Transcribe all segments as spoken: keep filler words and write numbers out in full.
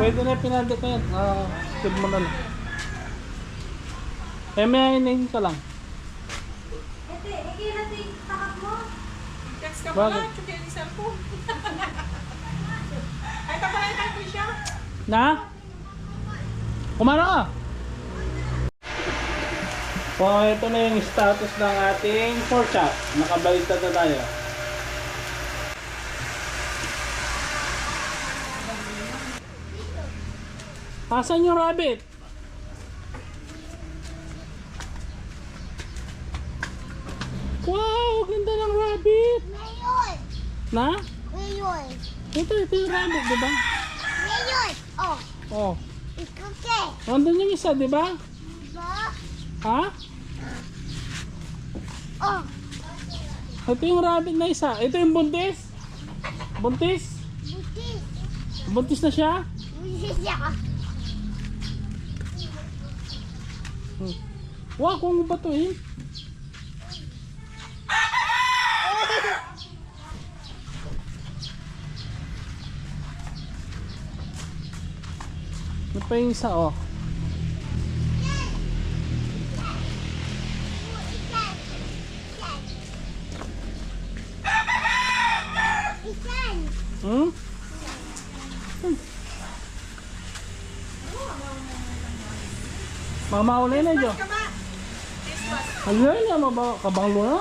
Pwede na pinalda ko yan. Ah, tube mo na lang. Eh, may name ka lang. Text ka pa. Bakit? Tsaka yung cellphone. Ay, tapalay tayo siya. Na? Kumana ka. So, ito na yung status ng ating pork chop. Nakabaliktad na tayo. Asan yung rabbit? Wow, ganda ng rabbit! Ngayon! Na? Ngayon! Ito, ito yung rabbit, di ba? Ngayon! Oh! Oh. Ikaw, te! Nandun yung isa, di ba? Diba? Ha? Oh! Ito yung rabbit na isa. Ito yung buntis? Buntis? Buntis! Buntis na siya? Buntis siya! Hmm. Wa, kuha mo ba to, eh? Ano pa yung isa, oh? Hmm? Mamaulay na, Jo. Ala na, maba-, kabanglo na.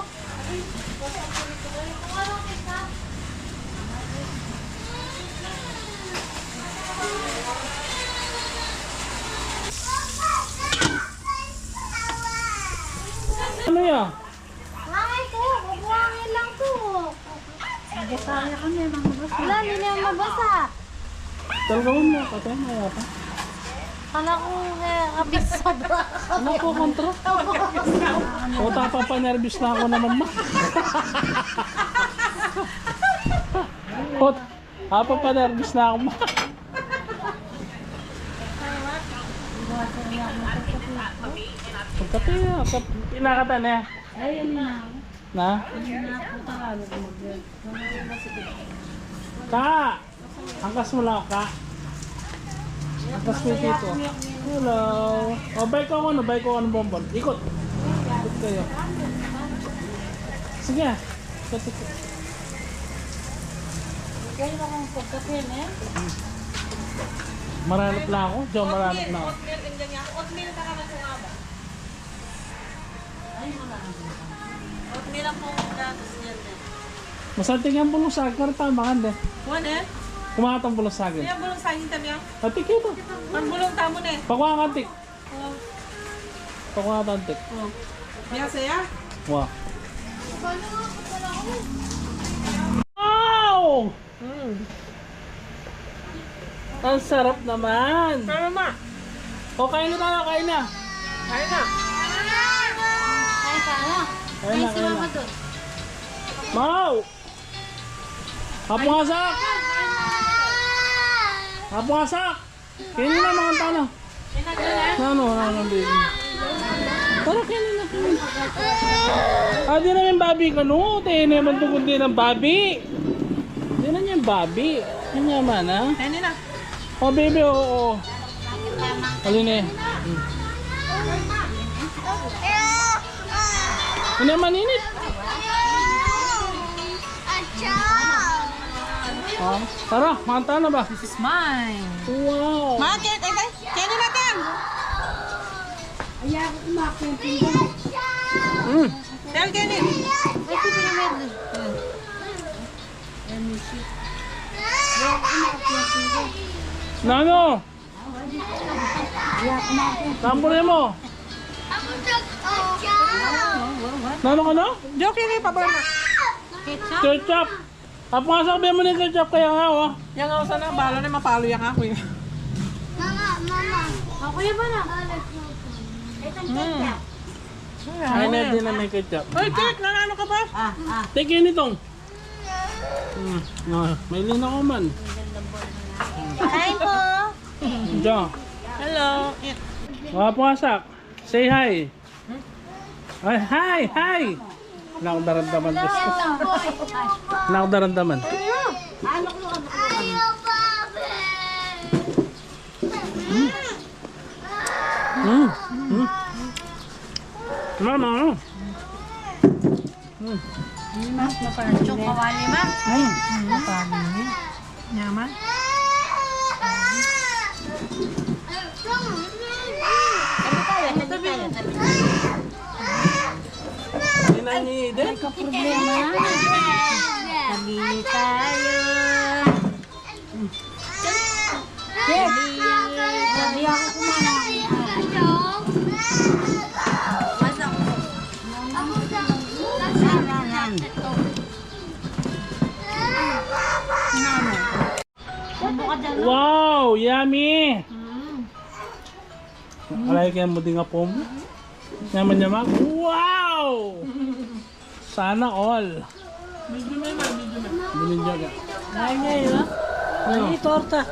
Ano yan? Ay, to, kukuhangin lang to. Mabasa ya kami, mga mabasa. Wala, hindi na yan mabasa. Talaga mo na, patay na yata. Kala ko, eh, abis sobra. Ano po, kontra? O, tapapanervyos na ako naman, ma. O, tapapanervyos na ako, ma. Pagkape, ah, pag-, pinakatan eh. Ayun na. Na? Ayun na, puta ka, ano ka mag- Ka! Angkas mo lang, Ka. Angkas mo dito. Hello. O, bay ko ano, bay ko ano, bonbon. Ikot. Ikot kayo. Sige. Ikot, ikot. Bigay mo kung pagkape, eh. Maranap lang ako. Diyan, maranap na ako. Oatmeal, oatmeal, inggan niya. Oatmeal ka naman sa nga ba? Ay, wala na. Oatmeal lang po ang gatas niyan, eh. Masanting ang bulong sa akin, tama ka, de. Kuwan, eh. Kumakat ang bulong sa akin. Kaya bulong sa akin kami, ah. Ati, kita. Ang bulong tamo na, eh. Pakuha ka, antik. Oh. Pakuha ka, antik. Oh. Biya saya? Wa. Wow! Mm. Ang sarap naman. Tama, ma. O, kain na tayo, kain na. Kain na. Kain ka na. Kain na, kain na. Mau! Apu Asak! Apu Asak! Kini na, mga tana. Nanu, nanu, baby? Tara, kini na, kini. Ah, di namin babi ka, no? Te, naman tungkol din ang babi. Di na niya babi. Yan naman, ha? Kini na. O, baby, oo, oo. Alin eh? Ano yung maninit? O, tara, manta na ba? This is mine. Wow. Bakit? Eh, eh, kaya natin. Mm. Tell Kenneth. Nanu? Tambure mo. Nanu ka na? Joke ini, pabor na. Ketchup. Ketchup. Apu Asak, be mo na ketchup kaya nga, o. Yang ako sana, bala na mapalo yang ako, eh. Mama, mama. Ako yan ba na? Mm. Ay, na din na may ketchup. Ay, Kit, nanano ka pa? Ah, ah. Tiki nitong. Mm, ah, may linaw man. Hi po. Diyan. Hello. Mga pumasak. Say hi. Ay, hi, hi. Naku, daramdaman, Diyos ko. Naku, daramdaman. Ayaw, Bobby! Mm. Mm. Mama, mm. Mm. Ini, Ma, mapagod. Yung kawali, Ma. Mm. Mm, mapagod. Nyaman. Tabi tayo, tabi tayo, tabi tayo. Hindi na niya, Eden. Ay, ka problema. Tabi tayo. Tabi, tabi ako kumana. Wow, yummy! Mm. Alay kaya mu ding apum. Nyaman, nyaman. Wow! Sana all. Video me, Ma, video me. Binidyo ka. Ay, ngayon, ha? Ano? Ay, torta.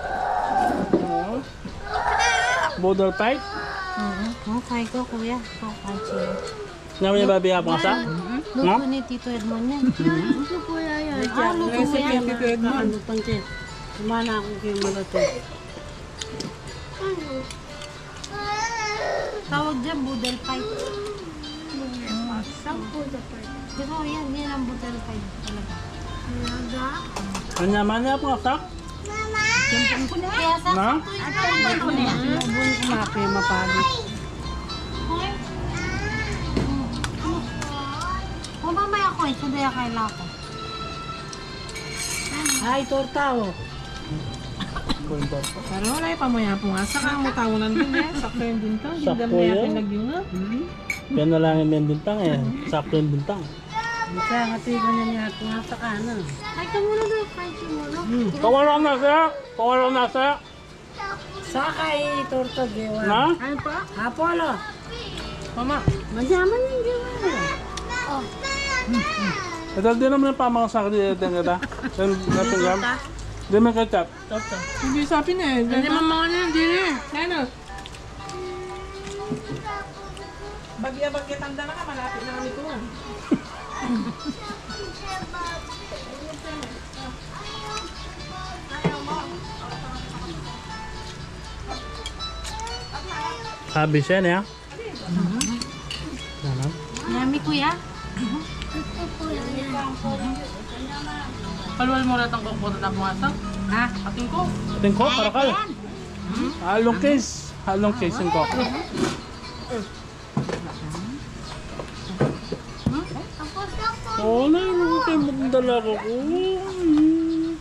Oo. Boodle fight? Oo. Oh, kaya ko, kuya. Oh, kaya siya. Nyaman ya, Bobby, apung asak? Mm-mm. No? Luto ni Tito Edmond yan. Luto ko yan. Ah, luto mo yan. Tito Edmond. Ano, tangke? Kumana ako kay Malato. Tawag dyan, boodle fight. Saan boodle fight? Pero yan, yan ang boodle fight talaga. Talaga? Anya, manya po, asak? Kaya sa Na? Ito, ano ko na yan? Ano, buwan ko mape, mapagod. Hoy. Ano? Ano? Kung mamaya ko, ito na yung kailangan ko. Ay, torta, oh. Pero wala yung pamuya po nga. Saka ang matawanan din, eh. Sakto yung dintang. Sakto yun. Dindam na yun. Yan na lang yung dintang, eh. Sakto yung dintang. Isa, nga tigo na niya at nga sa kanan. Ay, kamu na daw, kahit yung ulo. Hmm. Kawala na siya. Kawala na siya. Sa kay Torto, gewa. Na? Ano pa? Apollo. Mama. Manyaman yung gewa. Oh. Ito din naman yung pamangsak di, ito yung kita. Yung napinggam. Di may ketchup. Torto. Hindi sabi na eh. Hindi mama na, hindi na eh. Ano? Bagya-bagya, tanda na ka, malapit na kami tuwan. Sabi siya niya. Ano? Yummy, kuya. Palwal mo ratang kokbot at apuasa. Ha? Ating ko. Ating ko, para ka. Halong case. Halong case yung kokbot. Oo na, ano ko kayo magdala ko? Mm,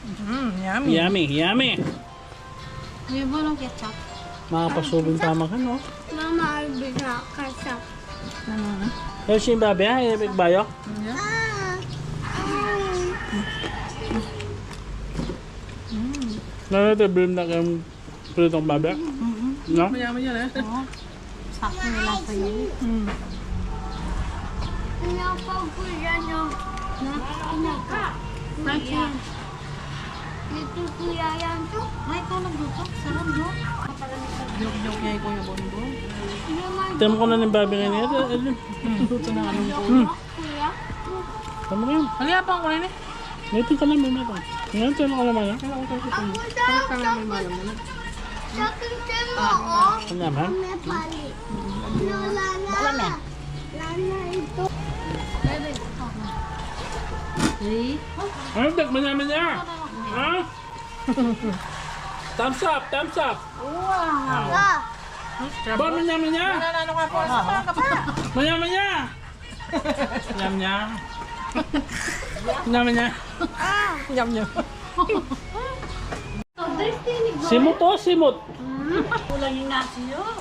yummy. Yummy, yummy. May bulong ketchup. Makapasubing tama ka, no? Mama, I'll be the ketchup. Ano na? Kaya si Babi, ha? Ibig bayo? Ano? Nalala, blim na kayong pritong babi. Mm-mm. No? Mayaman yan, eh. Oo. Sakto na lang sa'yo. Mm. Pinapag ko yan, oh. Na? Ano? Ay, kuya. Dito, kuya, yan to. Ay, ikaw nagluto. Sarap, no? Joke-joke yan, Kuya Bonbon. Hindi man. Tem ko na ng babi ngayon, eh. Luto na nga ng kuya. Tama na yun. Ano yan, pang kunin, eh? Meron ka na, may meron. Ngayon, tayo ka naman, ha? Ako daw, dapat. Sa akin, mo, oh. Ano naman? May pali. Wala na. Wala na. Wala na ito. Bebe, ito. Three. Ano, Dek? Manya-manya? Ha? Thumbs up, thumbs up. Wow. Ba, manya-manya? Nananano ka po? Manya-manya? Nyam, nyam. Nyam, nyam. Nyam, nyam. Simot, oh, simot. Kulang yung nasi, oh.